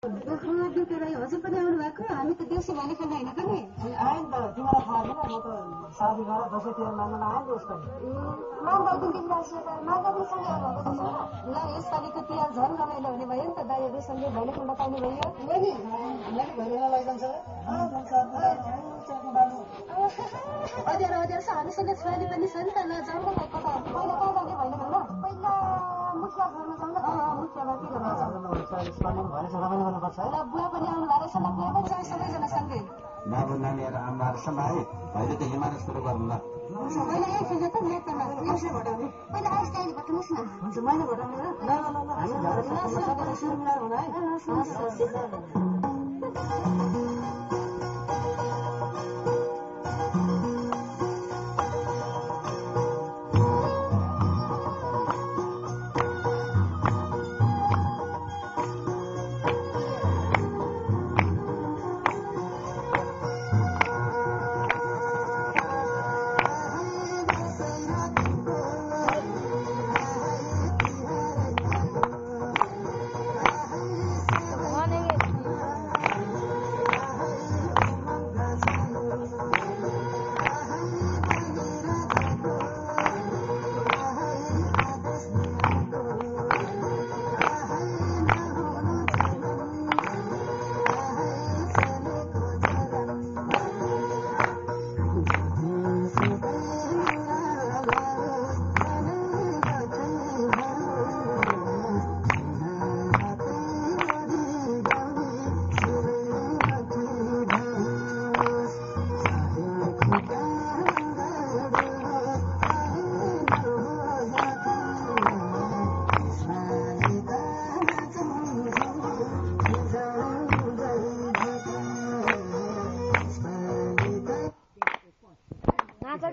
हजुर पनि आउनु भएको हामी त देउसी भने खान होइन पनि आयो नि त तिमीलाई थाहा छैन म त शादी गरेर दसैँ तिहार मान्न आयो नि यसपालि ल यसपालिको तिहार झन् रमाइलो हुने भयो नि त दाइहरूसँगै भैलेखण्ड पाउने भयो भैलेखण्ड लैजान्छ अँध्यारो छ हामीसँग छोरी पनि छ नि त ल जाउँ न कता पहिला कहाँ जाने भैलेखण्ड पहिला मुखिया घरमा जाउँ न मुखियामा के गर्नु ल बुवा पनि आउनु भएको छ ल बुवा पनि जाउँ सबैजना सँगै बाबु नानीहरू आमाहरू समाए अहिले त हिमाल सुरु गर्नु ल पहिला यही खेल्ने त नेतामा कसले भटाउने पहिला आइस दाइले भटाउनुहोस् न हुन्छ मैले भटाउने नाच